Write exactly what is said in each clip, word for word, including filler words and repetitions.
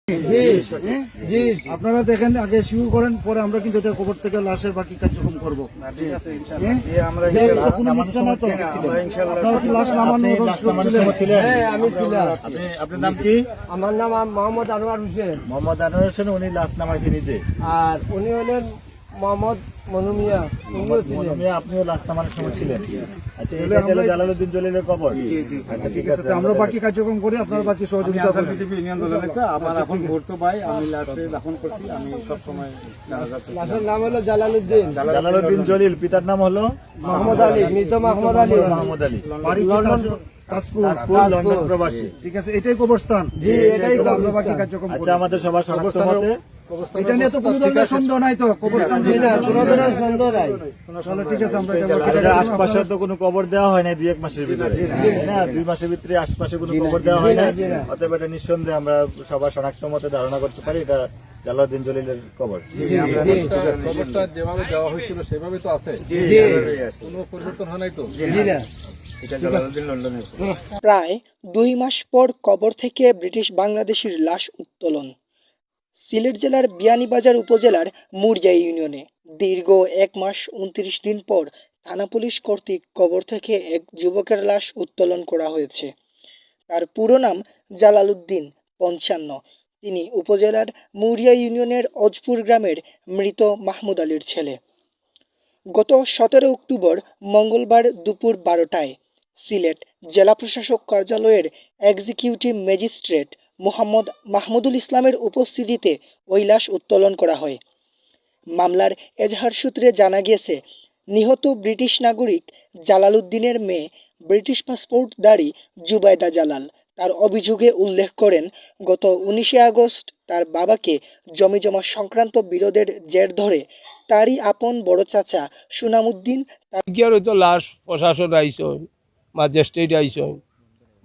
জি, জি। আপনারা দেখেন, আগে শিওর করেন, পরে আমরা কিন্তু এটা কবর থেকে লাশের বাকি কার্যক্রম করব। ঠিক আছে, ইনশাআল্লাহ। হ্যাঁ? জি, আমরা ইনশাআল্লাহ। লাশ নামানোর সময় কে কে ছিলেন? আপনারা কি লাশ নামানোর সময় ছিলেন? হ্যাঁ, আমি ছিলাম। আপনি, আপনার নাম কি? আমার নাম আম-, মোহাম্মদ আনোয়ার হোসেন। মোহাম্মদ আনোয়ার হোসেন, উনি লাশ নামাইছে নিজে। আর উনি হলেন মোহাম্মদ মনুমিয়া, উনিও মোহাম্মদ ছিলেন। মনুমিয়া, আপনিও লাশ নামানোর সময় ছিলেন। আচ্ছা, তাহলে এটা গেল আমরা জালালউদ্দিন জলিলের কবর। জি, জি। আচ্ছা, ঠিক আছে, আমরা বাকি কার্যক্রম করি, আপনারা বাকি সহযোগিতা করবেন। ইউনিয়ন দলের নেতা, আমার এখন ভর্ত ভাই, আমি লাশে দাফন করছি, আমি সব সময় লাশের নাম হলো জালালউদ্দিন। জালালউদ্দিন জলিল, পিতার নাম হলো মোহাম্মদ আলী, মৃত মোহাম্মদ আলী। মোহাম্মদ আলী। বাড়ি কি তাজপুর? তাজপুর, তাজপুর, লন্ডন প্রবাসী। ঠিক আছে, এটাই কবরস্থান। জি, এটাই তাহলে আমরা বাকি কবরস্থান। কার্যক্রম আচ্ছা, করি। আমাদের সবার শনাক্ত মতে এটা নিয়ে তো কোনো ধরনের সন্দেহ নাই তো? কবরস্থান জি না, কোনো ধরনের সন্দেহ নাই। তাহলে ঠিক আছে, আমরা এটা বাকি এটা কার্যক্রম আশপাশে তো কোনো কবর দেওয়া হয় না দুই এক মাসের ভিতরে। জি না। তাই না? দুই মাসের ভিতরে আশপাশে কোনো জি না, কবর দেওয়া জি হয় না, না। জি না। অতএব এটা নিঃসন্দেহে আমরা সবার শনাক্ত মতে ধারণা করতে পারি এটা জালালউদ্দিন জলিলের কবর। জি, জি, আমরা জি। ঠিক আছে। কবরটা যেভাবে দেওয়া হয়েছিল সেভাবে তো আছে। জি। কোনো পরিবর্তন হয় নাই তো? জি না। এটা জালালউদ্দিন লন্ডনের। প্রায় দুই মাস পর কবর থেকে ব্রিটিশ বাংলাদেশির লাশ উত্তোলন। সিলেট জেলার বিয়ানীবাজার উপজেলার মুরিয়া ইউনিয়নে দীর্ঘ এক মাস ঊনত্রিশ দিন পর থানা পুলিশ কর্তৃক কবর থেকে এক যুবকের লাশ উত্তোলন করা হয়েছে। তার পুরো নাম জালালউদ্দিন, পঞ্চান্ন। তিনি উপজেলার মুরিয়া ইউনিয়নের অজপুর গ্রামের মৃত মাহমুদ আলীর ছেলে। গত সতেরো অক্টোবর মঙ্গলবার দুপুর বারোটায় সিলেট জেলা প্রশাসক কার্যালয়ের এক্সিকিউটিভ ম্যাজিস্ট্রেট মোহাম্মদ মাহমুদুল ইসলামের উপস্থিতিতে ওই লাশ উত্তোলন করা হয়। মামলার এজাহার সূত্রে জানা গেছে, নিহত ব্রিটিশ নাগরিক জালালউদ্দিনের মেয়ে ব্রিটিশ পাসপোর্টধারী জুবাইদা জালাল তার অভিযোগে উল্লেখ করেন, গত উনিশে আগস্ট তার বাবাকে জমিজমা সংক্রান্ত বিরোধের জের ধরে তারই আপন বড় চাচা সুনামউদ্দিন তার কি আর হয়তো লাশ প্রশাসন আইসন, ম্যাজিস্ট্রেট আইসন,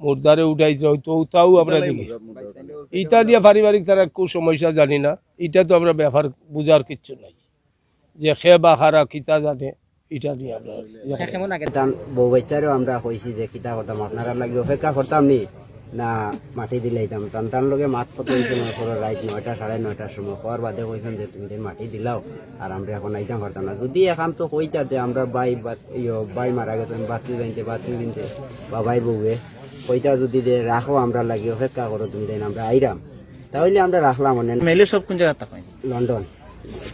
মুর্দারে উঠাইছে হয়তো, তাও আমরা দেখি। ইটা নিয়া পারিবারিক তারা খুব সমস্যা জানি না, ইটা তো আমরা ব্যাপার বুঝার কিচ্ছু নাই। যে খে বা খারা কিতা জানে, ইটা নিয়া আমরা ইয়া করি। তান বউ বাচ্চারেও আমরা কইছি যে কিতা করতাম, আপনারার লাগি অপেক্ষা করতাম নি, না মাটি দিলাইতাম। তান তান লগে মাত কথা হইছে মনে করো রাইত নয়টা, সাড়ে নয়টার সময়। কওয়ার বাদে কইছইন যে তুমি তাইন মাটি দিলাও, আর আমরা এখন আইতাম পারতাম না। যদি এখান তো কইতা যে আমরা ভাই বা-, ইয়ো, ভাই মারা গেছইন, বাচ্চু জানতে, বাচ্চু জানতে, বা ভাই বউয়ে কইতা যদি যে রাখো আমরার লাগি, অপেক্ষা করো তুমি তাইন, আমরা আইরাম, তাইলে আমরা রাখলাম অনে। মেলে সব কোন জাগাত থাকইন? লন্ডন।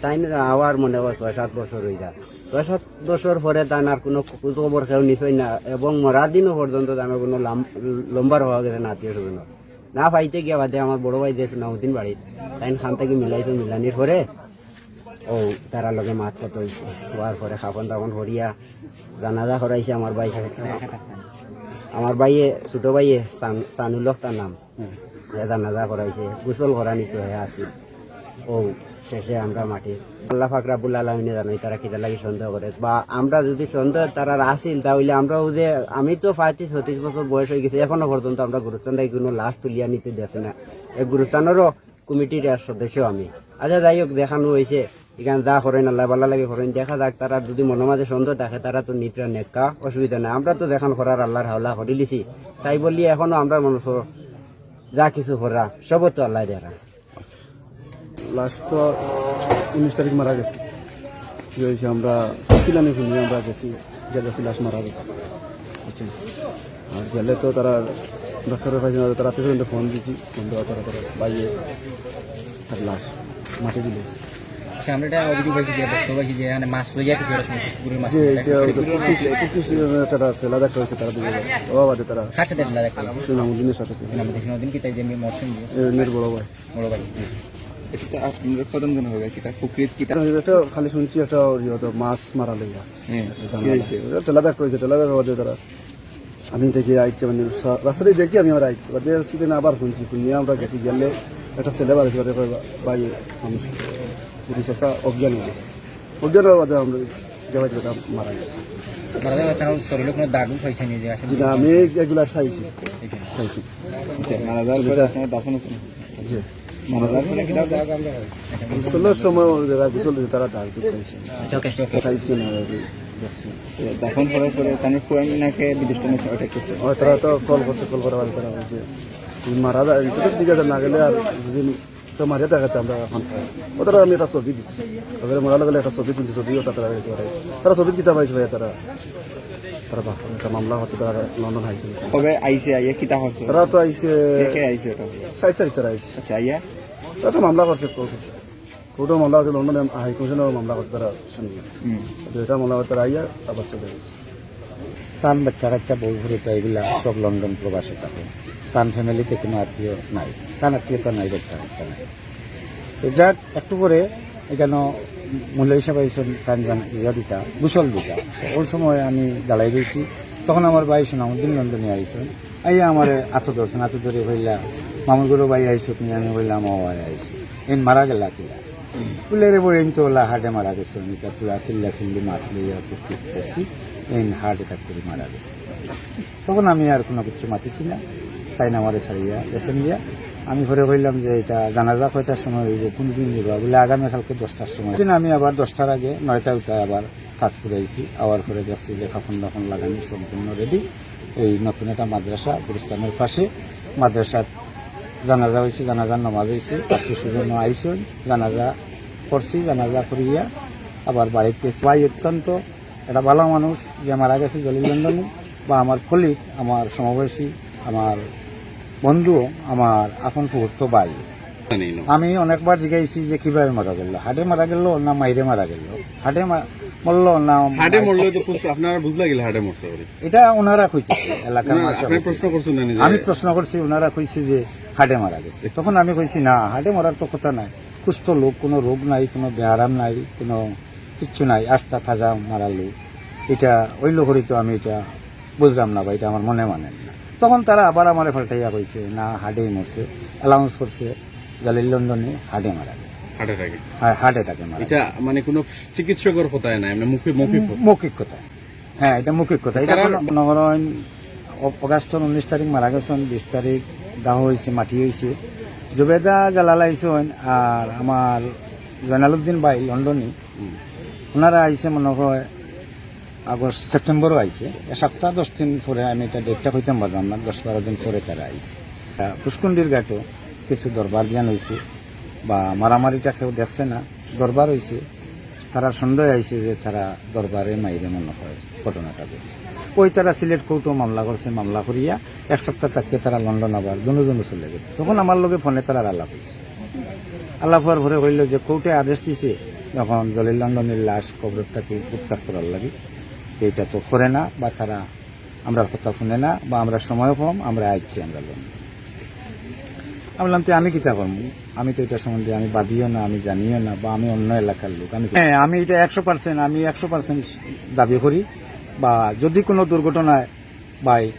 তাইন আওয়ার মনে হয় ছয় সাত বছর অই যায়। ছয় সাত বছর পরে তান আর কোনো খোঁজ খবর কেউ নিছইন না, এবং মরার দিনও পর্যন্ত তান কোনো লাম-, লম্বার পাওয়া গেছে না আত্মীয় স্বজন। না পাইতে গিয়া বাদে আমার বড় ভাই যে সুনামউদ্দিন বাড়িত, তাইন খান থাকি মিলাইছে, মিলানির পরে ও তারার লগে মাত কথা হইছে। হওয়ার পরে খাপন দাপন করিয়া জানাজা করাইছে আমার ভাই সাহেব। আমার ভাইয়ে, ছোট ভাইয়ে সান-, সানুল হক তার নাম। হুম। এ জানাজা করাইছে, গোসল করানিত হে আছিল। ও শেষে আমরা মাটি। আল্লাহ পাক রাব্বুল আলামিনে জানো তারা কিতার লাগি সন্দেহ করে। বা আমরা যদি সন্দেহ তারার আছিল, তাহলে আমরাও যে, আমি তো পঁয়ত্রিশ ছত্রিশ বছর বয়স হয়ে গেছে, এখনো পর্যন্ত আমরা গুরুস্থান থাকি কোনো লাশ তুলিয়া নিতে দেছে না। এই গুরুস্থানেরও কমিটির এক সদস্য আমি। আচ্ছা, যাই হোক, দেখানো হয়েছে, এখানে যা করেন আল্লাহ ভালা লাগে করেন, দেখা যাক, তারা যদি মনের মাঝে সন্দেহ থাকে, তারা তো নিতরা নেক্কা, অসুবিধা নাই। আমরা তো দেখান করার আল্লাহর হাওলা করিলিছি, তাই বলি এখনো আমরা মনে করো যা কিছু করা, সব তো আল্লাহ দেরা। লাশ তো উনিশ তারিখ মারা গেছে। কি হয়েছে, আমরা সিলানি শুনি, আমরা গেছি, গেছি লাশ মারা গেছে, বুঝছেন? আর গেলে তো তারা ডাক্তারের কাছে না, তারা পেশেন্টে ফোন দিছি, ফোন দেওয়া তারা, তারা বাইরে তার লাশ মাটি দিলে। আচ্ছা, আমরা এটা অভিযোগ পাইছি যে, বক্তব্য পাইছি যে এখানে মাছ লইয়া কিছু একটা সমস্যা, পুকুরের মাছ যে লইয়া এটা কিছু ওই যে পুকুর, পুকুর, একটা ঠেলা দেখা হয়েছে, তারা দিয়ে ও বাদে তারা কার সাথে ঠেলা দেখা হয়েছে? সুনামুদ্দিনের সাথে ছিল। সুনামুদ্দিন, সুনামুদ্দিন কি তাই যে আমি মরছেন যে? এর মেয়ের বড় ভাই। বড় ভাই। এটা আপনারা কতজন হবে? এটা পুকুরে কি এটা খালি শুনছি একটা ওই হয়তো মাছ মারা লইয়া। হ্যাঁ, জানা কি হয়েছে? ওটা ঠেলা দেখা হয়েছে, ঠেলা দেখা হয়েছে তারা। আমি দেখি আইছে, মানে, সা-, রাস্তাতেই দেখি আমি আবার আইছি। বাদে সেদিন আবার শুনছি, শুনিয়া আমরা গেছি, গেলে একটা ছেলে বাড়ি ছেলে কয়, "ভাই, আমি পুলিশ আসা অজ্ঞান হয়ে গেছে।" অজ্ঞান হওয়ার বাদে আমরা যাওয়া যেটা মারা গেছে। মারা যাওয়ার কারণ শরীরে কোনো দাগ উগ পাইছেন যে আসলে? জি না, আমি এগুলা চাইছি, চাইছি। আচ্ছা, মারা যাওয়ার পরে আপনারা দাফন করছেন? জি। মারা যাওয়ার পরে কি দাফন? গোসলের সময় ওই যারা গোসল দিছে তারা দাগ দুগ পাইছে। আচ্ছা, ওকে, ওকে। চাইছি না, ওই দেখছি। দাফন করার পরে তার ফুয়াইন নাকি বিদেশ থেকে এসে ওটা কি? ও, তারা তো কল করছে, কল করা হয়, তারা বলছে, "তুই মারা যা, এটা তো ঠিক আছে, না গেলে আর দুদিন তো মারিয়া দেখাতে আমরা এখন পাই। ও তারা আমি একটা ছবি দিচ্ছি। তাদের মরার লগে একটা ছবি তুলছি, ছবিও তারা রেখেছে ওরা। তারা ছবি কিতা পাইছে ভাইয়া তারা? তারা বাহ, একটা মামলা হচ্ছে তারা লন্ডন হাই কোর্টে। কবে আইছে, আইয়া কিতা করছে? তারা তো আইছে কে কে আইছে ওটা? সাত তারিখ তারা আইছে। আচ্ছা, আইয়া? তারা একটা মামলা করছে কোর্টে। কোর্টে মামলা করছে, লন্ডনে হাই কমিশনে মামলা করছে তারা শুনি। হুম। তো এটা মামলা করছে তারা আইয়া আবার চলে গেছে। তান বাচ্চা কাচ্চা বউ ফুরিতা এগুলা সব লন্ডন প্রবাসে থাকে। তান ফ্যামিলিতে কোনো আত্মীয় নাই, তান আত্মীয়তা নাই, বাচ্চা কাচ্চা নাই। তো যাক, একটু পরে এখানো মৌলভী সাব আইছইন, তান জান ইয়া দিতা, গোসল দিতা। তো ওই সময় আমি দাঁড়াই রইছি, তখন আমার ভাই সুনামুদ্দিন লন্ডনি আইছইন, আইয়া আমারে আতো ধরছইন, আতো ধরি কইলা, "মামুর ঘরর ভাই আইছত নি?" আমি কইলাম, "ও ভাই আইছি।" "এইন মারা গেলা কিলা?" বুলে, "রে বউ, এইন তো ওলা হার্টে মারা গেছে, আমি তা পুরা চিল্লা চিল্লি মাছ লইয়া উপস্থিত করছি, এইন হার্ট অ্যাটাক করি মারা গেছে।" তখন আমি আর কোনো কিছু মাতিছি না, তাইন আমারে ছাড়িয়া গেছইন গিয়া। আমি পরে কইলাম যে, "এটা জানাজা কয়টার সময় হইব, কোন দিন দিবা?" বুলে, "আগামী কালকে দশটার সময়।" দিন আমি আবার দশটার আগে নয়টা উঠায় আবার কাজ করে আইছি, আওয়ার পরে দেখছি যে কাফন দাফন লাগানি সম্পূর্ণ রেডি। এই নতুন একটা মাদ্রাসা গুলিস্তানের পাশে, মাদ্রাসাত জানাজা হইছে, জানাজার নামাজ হইছে, আত্মীয় স্বজন আইছইন, জানাজা করছি, জানাজা করিয়া আবার বাড়িত গেছি। ভাই অত্যন্ত একটা ভালো মানুষ, যে মারা গেছে জলিল লন্ডনি, বা আমার কলিগ, আমার সমবয়সী, আমার বন্ধু, আমার আপন ফুফুতো ভাই। জানি না। আমি অনেকবার জিজ্ঞাসি যে কিভাবে মারা গেল, হার্টে মারা গেল না মাইরে মারা গেল, হার্টে মা-, মরলো না হার্টে মাইরে? মরলে তো বুঝ-, আপনারা বুঝলা গেলে হার্টে মরছে বলে। এটা ওনারা কইতেছে, এলাকার ওনারা, মানুষে আপনি কইতেছে। প্রশ্ন করছেন না নিজে? আমি প্রশ্ন করছি, ওনারা কইছে যে হার্টে মারা গেছে। তখন আমি কইছি, "না, হার্টে মরার তো কথা নাই, সুস্থ লোক, কোনো রোগ নাই, কোনো ব্যায়াম নাই, কোনো কিচ্ছু নাই, আস্তা তাজা মারা লোক, এটা ওই লোকেরই তো আমি এটা বুঝলাম না বা এটা আমার মনে মানে না।" তখন তারা আবার আমারে পাল্টাইয়া কইছে, "না, হার্টেই মরছে, অ্যানাউন্স করছে জলিল লন্ডনি হার্টে মারা গেছে।" হার্ট অ্যাটাকে? হ্যাঁ, হার্ট অ্যাটাকে মারা এটা গেছে। মানে কোনো চিকিৎসকের কথায় না, এমনি মুখে, মৌখিক কথা? মৌখিক কথা। হ্যাঁ, এটা মৌখিক কথা। এটা তারা কোনো, মনে করেন, অ-, অগাস্টর উনিশ তারিখ মারা গেছেন, বিশ তারিখ দাহ হইছে, মাটি হইছে। জুবেদা জালাল আইছেন, আর আমার জয়নালউদ্দিন ভাই লন্ডনি, হুম। ওনারা আইছে মনে হয় আগস্ট, সেপ্টেম্বরও আইছে। এক সপ্তাহ দশ দিন পরে, আমি এটা ডেটটা কইতাম পারলাম না, দশ বারো দিন পরে তারা আইছে। আহ, পুষ্কুণ্ডির ঘাটও কিছু দরবার দিয়ান হইছে, বা মারামারিটা কেউ দেখছে না, দরবার হইছে। তারা সন্দেহ আইছে যে তারা দরবারে মাইরে মনে হয় ঘটনাটা ঘটছে। ওই তারা সিলেট কোর্টও মামলা করছে, মামলা করিয়া এক সপ্তাহ থাকিয়া তারা লন্ডন আবার দুনো দুনো চলে গেছে। তখন আমার লগে ফোনে তারা আলাপ হইছে। আলাপ হওয়ার পরে কইল যে কোর্টে আদেশ দিছে, যখন জলিল লন্ডনির লাশ কবর থাকি উদ্ধার করার লাগি, তো এটা তো করে না, বা তারা আমরার কথা শুনে না, বা আমরা সময় কম, আমরা আইছি, আমরা লন্ডন। আমি বললাম, "তে আমি কিতা করমু? আমি তো এটা সম্বন্ধে আমি বাদিও না, আমি জানিও না, বা আমি অন্য এলাকার লোক, আমি কি-" হ্যাঁ, আমি এটা একশো পার্সেন্ট, আমি একশো পার্সেন্ট দাবি করি, বা যদি কোনো দুর্ঘটনায় বা এই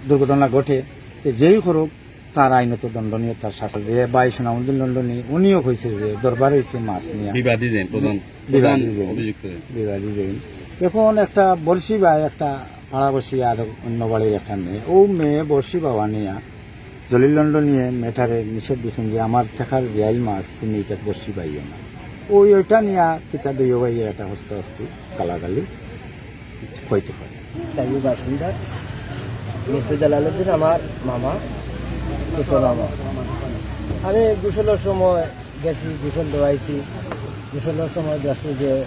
দুর্ঘটনা ঘটে, তো যেই করুক, তার আইনত দণ্ডনীয়, তার শাস্তি। যে ভাই সুনামউদ্দিন লন্ডনী, উনিও কইছে যে দরবার হইছে মাছ নিয়া। বিবাদী যেইন, প্রধান, বিবাদী প্রধান যেইন। অভিযুক্ত যেইন। বিবাদী যেইন। এখন একটা বর্ষি ভাই, একটা পাড়াবর্ষী আর অন্য বাড়ির একটা মেয়ে, ও মেয়ে বর্ষি বাবা নিয়া জলিল লন্ডনিয়ে মেয়েটারে নিষেধ দিছেন যে, "আমার টেকার জিয়াইল মাছ, তুমি এটা বর্ষি পাইও না।" ওই, ওইটা নিয়া কিতা দুইও ভাইয়ে একটা হস্তাহস্তি, গালাগালি হইতে পারে। স্থায়ী বাসিন্দা, মিস্টার জালালউদ্দিন আমার মামা, ছোট মামা। আমি গোসলের সময় গেছি, গোসল দেওয়াইছি। গোসলের সময় দেখছি যে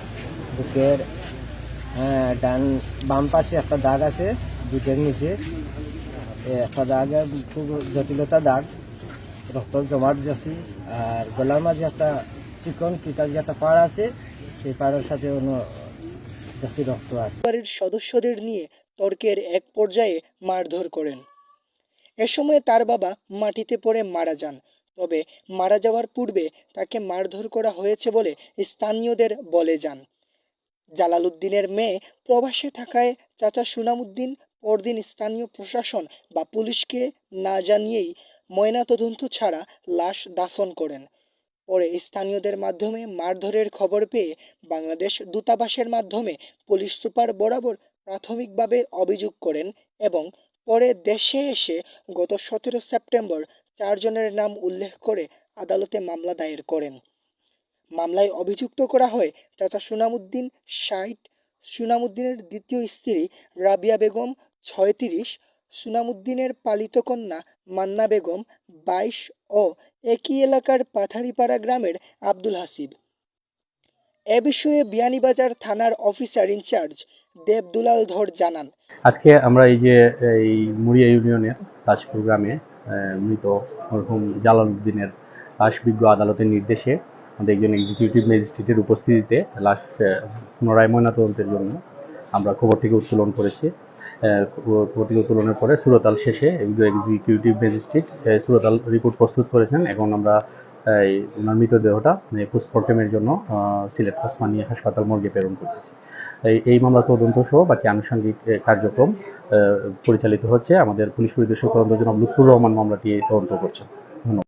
বুকের, আহ, ডান, বাম পাশে একটা দাগ আছে, বুকের নিচে। এ, একটা দাগ, খুব জটিলতা দাগ, রক্ত জমাট যাচ্ছে। আর গলার মাঝে একটা চিকন কিতা যে একটা পাড় আছে, সেই পাড়ের সাথে অন্য যাচ্ছে রক্ত আছে। পরিবারের সদস্যদের নিয়ে তর্কের এক পর্যায়ে মারধর করেন। এ সময় তার বাবা মাটিতে পড়ে মারা যান। তবে মারা যাওয়ার পূর্বে তাকে মারধর করা হয়েছে বলে স্থানীয়দের বলে যান। জালালউদ্দিনের মেয়ে প্রবাসে থাকায় চাচা সুনামউদ্দিন পরদিন স্থানীয় প্রশাসন বা পুলিশকে না জানিয়েই ময়নাতদন্ত ছাড়া লাশ দাফন করেন। পরে স্থানীয়দের মাধ্যমে মারধরের খবর পেয়ে বাংলাদেশ দূতাবাসের মাধ্যমে পুলিশ সুপার বরাবর প্রাথমিকভাবে অভিযোগ করেন এবং পরে দেশে এসে গত সতেরো সেপ্টেম্বর চারজনের নাম উল্লেখ করে আদালতে মামলা দায়ের করেন। মামলায় অভিযুক্ত করা হয় চাচা সুনামউদ্দিন ষাট, সুনামউদ্দিনের দ্বিতীয় স্ত্রী রাবিয়া বেগম ছয়ত্রিশ, সুনামুদ্দিনের পালিত কন্যা মান্না বেগম বাইশ ও একই এলাকার পাথারিপাড়া গ্রামের আব্দুল হাসিব। এ বিষয়ে বিয়ানীবাজার থানার অফিসার ইনচার্জ দেব দুলাল ধর জানান, আজকে আমরা এই যে এই মুড়িয়া ইউনিয়নের লাশপুর গ্রামে আহ, মৃত মরহুম জালালউদ্দিনের লাশ বিজ্ঞ আদালতের নির্দেশে আমাদের একজন এক্সিকিউটিভ ম্যাজিস্ট্রেটের উপস্থিতিতে লাশ আহ, পুনরায় ময়নাতদন্তের জন্য আমরা কবর থেকে উত্তোলন করেছি। আহ, কবর থেকে উত্তোলনের পরে সুরতাল শেষে একজন এক্সিকিউটিভ ম্যাজিস্ট্রেট আহ, সুরতাল রিপোর্ট প্রস্তুত করেছেন। এখন আমরা এই ওনার মৃতদেহটা পোস্টমর্টমের জন্য আহ, সিলেট ওসমানী হাসপাতাল মর্গে প্রেরণ করতেছি। এই এই মামলা তদন্ত সহ বাকি আনুষঙ্গিক আহ, কার্যক্রম আহ, পরিচালিত হচ্ছে। আমাদের পুলিশ পরিদর্শক তদন্ত জনাব লুৎফুর রহমান মামলাটি তদন্ত করছেন। ধন্যবাদ।